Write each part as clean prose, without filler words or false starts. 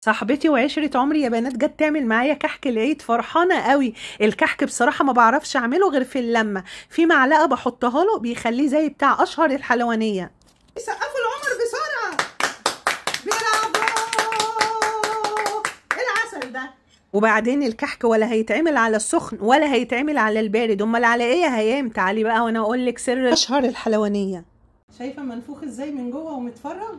صاحبتي وعشرة عمري يا بنات جت تعمل معايا كحك العيد، فرحانة قوي. الكحك بصراحة ما بعرفش اعمله غير في اللمة، في معلقة بحطها له بيخليه زي بتاع اشهر الحلوانية. سقفوا العمر بسرعة، برافو، العسل ده. وبعدين الكحك ولا هيتعمل على السخن ولا هيتعمل على البارد، امال على ايه يا هيام؟ تعالي بقى وانا اقول لك سر اشهر الحلوانية. شايفة منفوخ ازاي من جوه ومتفرغ؟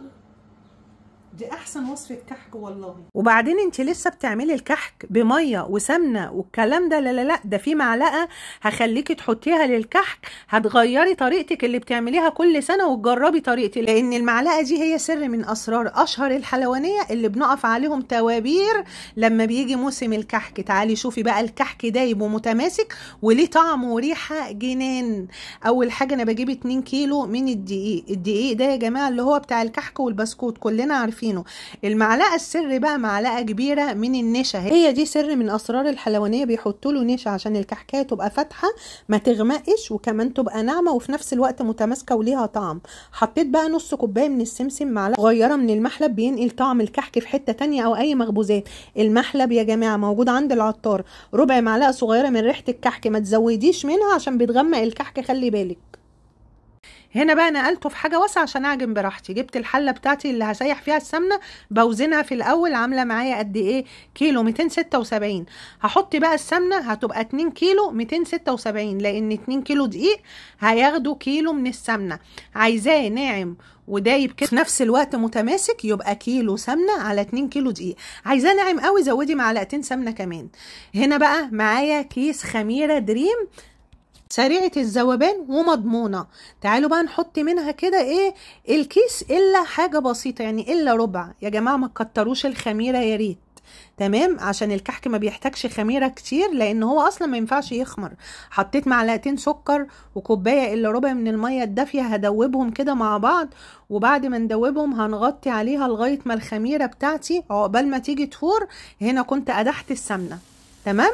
دي احسن وصفه كحك والله. وبعدين انت لسه بتعملي الكحك بميه وسمنه والكلام ده؟ لا لا لا، ده في معلقه هخليكي تحطيها للكحك، هتغيري طريقتك اللي بتعمليها كل سنة وتجربي طريقتي، لان المعلقة دي هي سر من اسرار اشهر الحلوانيه اللي بنقف عليهم توابير لما بيجي موسم الكحك. تعالي شوفي بقى الكحك دايب ومتماسك وليه طعم وريحه جنان. اول حاجة انا بجيب 2 كيلو من الدقيق. الدقيق ده يا جماعة اللي هو بتاع الكحك والبسكوت كلنا عارفين. المعلقة السر بقى معلقه كبيرة من النشا، هي دي سر من اسرار الحلوانيه، بيحطوا له نشا عشان الكحكايه تبقى فاتحة ما تغمقش وكمان تبقى ناعمة وفي نفس الوقت متماسكة وليها طعم. حطيت بقى نص كوباية من السمسم، معلقه صغيرة من المحلب بينقل طعم الكحك في حتة تانية او اي مخبوزات. المحلب يا جماعة موجود عند العطار، ربع معلقه صغيرة من ريحه الكحك، ما تزوديش منها عشان بتغمق الكحك، خلي بالك. هنا بقى نقلته في حاجة واسعة عشان اعجن براحتي. جبت الحلة بتاعتي اللي هسيح فيها السمنة، بوزنها في الاول، عامله معايا قد ايه؟ كيلو 276. هحط بقى السمنة هتبقى 2 كيلو 276، لان 2 كيلو دقيق هياخدوا كيلو من السمنة. عايزاه ناعم ودايب كده في نفس الوقت متماسك، يبقى كيلو سمنه على 2 كيلو دقيق. عايزاه ناعم قوي زودي معلقتين سمنه كمان. هنا بقى معايا كيس خميره دريم سريعة الذوبان ومضمونة. تعالوا بقى نحط منها كده ايه الكيس، الا حاجة بسيطة يعني الا ربع. يا جماعة ما تكتروش الخميرة يا ريت، تمام، عشان الكحك ما بيحتاجش خميرة كتير لان هو اصلا ما ينفعش يخمر. حطيت معلقتين سكر وكوباية الا ربع من المية الدافية، هدوبهم كده مع بعض، وبعد ما ندوبهم هنغطي عليها لغاية ما الخميرة بتاعتي عقبال ما تيجي تفور. هنا كنت قدحت السمنة، تمام.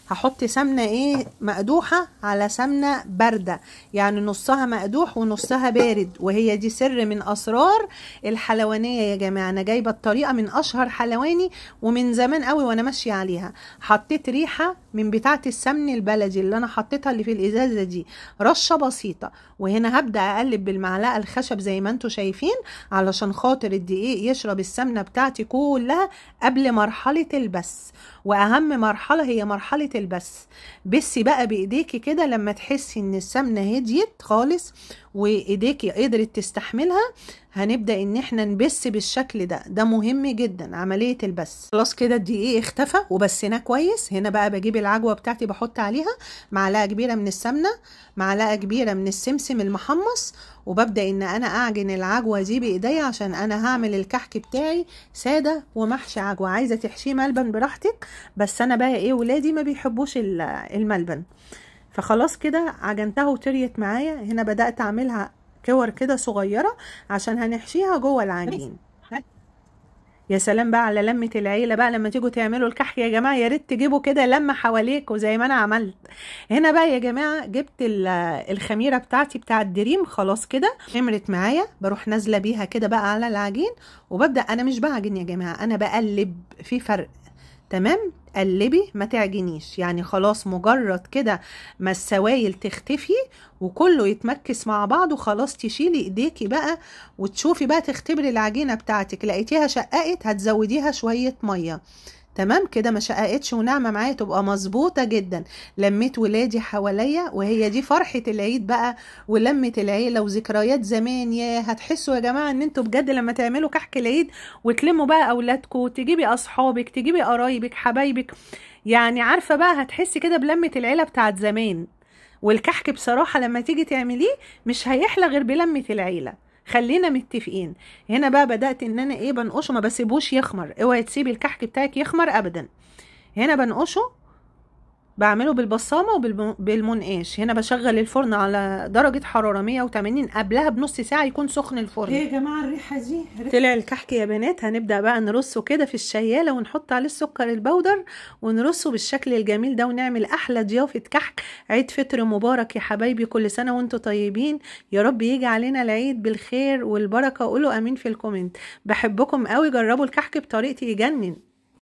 هحط سمنة ايه مقدوحة على سمنة باردة، يعني نصها مقدوح ونصها بارد، وهي دي سر من اسرار الحلوانية يا جماعة. انا جايبة الطريقة من اشهر حلواني ومن زمان قوي وانا ماشية عليها. حطيت ريحة من بتاعة السمن البلدي اللي انا حطيتها اللي في الازازة دي، رشة بسيطة. وهنا هبدأ اقلب بالمعلقة الخشب زي ما انتم شايفين علشان خاطر الدقيق يشرب السمنة بتاعتي كلها قبل مرحلة البس. واهم مرحلة هي مرحلة البس. بسي بقى بايديكي كده لما تحسي ان السمنة هديت خالص وايديكي قدرت تستحملها، هنبدا ان احنا نبس بالشكل ده. ده مهم جدا عملية البس. خلاص كده الدقيق اختفى وبسيناه كويس. هنا بقى بجيب العجوه بتاعتي بحط عليها معلقه كبيرة من السمنة، معلقه كبيرة من السمسم المحمص، وببدا ان انا اعجن العجوه دي بايديا عشان انا هعمل الكحك بتاعي ساده ومحشي عجوه. عايزه تحشيه ملبن براحتك، بس انا بقى ايه ولادي ما بيحبوش الملبن، فخلاص كده عجنتها وطريت معايا. هنا بدات اعملها كور كده صغيرة عشان هنحشيها جوه العجين. يا سلام بقى على لمه العيلة بقى لما تيجوا تعملوا الكحك يا جماعة، يا ريت تجيبوا كده لمه حواليكوا زي ما انا عملت. هنا بقى يا جماعة جبت الخميره بتاعتي بتاع الدريم، خلاص كده خمرت معايا، بروح نازله بيها كده بقى على العجين وببدا. انا مش بعجن يا جماعة، انا بقلب، في فرق، تمام؟ قلبي ما تعجنيش، يعني خلاص مجرد كده ما السوائل تختفي وكله يتمكس مع بعض وخلاص تشيلي ايديكي بقى وتشوفي بقى تختبري العجينة بتاعتك. لقيتيها شققت هتزوديها شوية مية، تمام كده؟ ما شققتش وناعمه معايا تبقى مظبوطة جدا. لميت ولادي حواليا، وهي دي فرحه العيد بقى ولمه العيلة وذكريات زمان. يا هتحسوا يا جماعة ان انتوا بجد لما تعملوا كحك العيد وتلموا بقى اولادكم، تجيبي اصحابك، تجيبي قرايبك، حبايبك، يعني عارفه بقى هتحسي كده بلمه العيلة بتاعت زمان. والكحك بصراحة لما تيجي تعمليه مش هيحلى غير بلمه العيلة، خلينا متفقين. هنا بقى بدأت ان انا ايه بنقشه، ما بسيبوش يخمر، اوعي تسيبي الكحك بتاعك يخمر ابدا. هنا بنقشه بعمله بالبصامه وبالمنقاش. هنا بشغل الفرن على درجه حرارة 180، قبلها بنص ساعة يكون سخن الفرن. ايه يا جماعة الريحة دي؟ طلع الكحك يا بنات. هنبدا بقى نرصه كده في الشياله ونحط عليه السكر البودر ونرصه بالشكل الجميل ده، ونعمل احلى ضيافة كحك. عيد فطر مبارك يا حبايبي، كل سنة وانتم طيبين، يا رب يجي علينا العيد بالخير والبركة. قولوا امين في ال comment. بحبكم قوي، جربوا الكحك بطريقتي يجنن.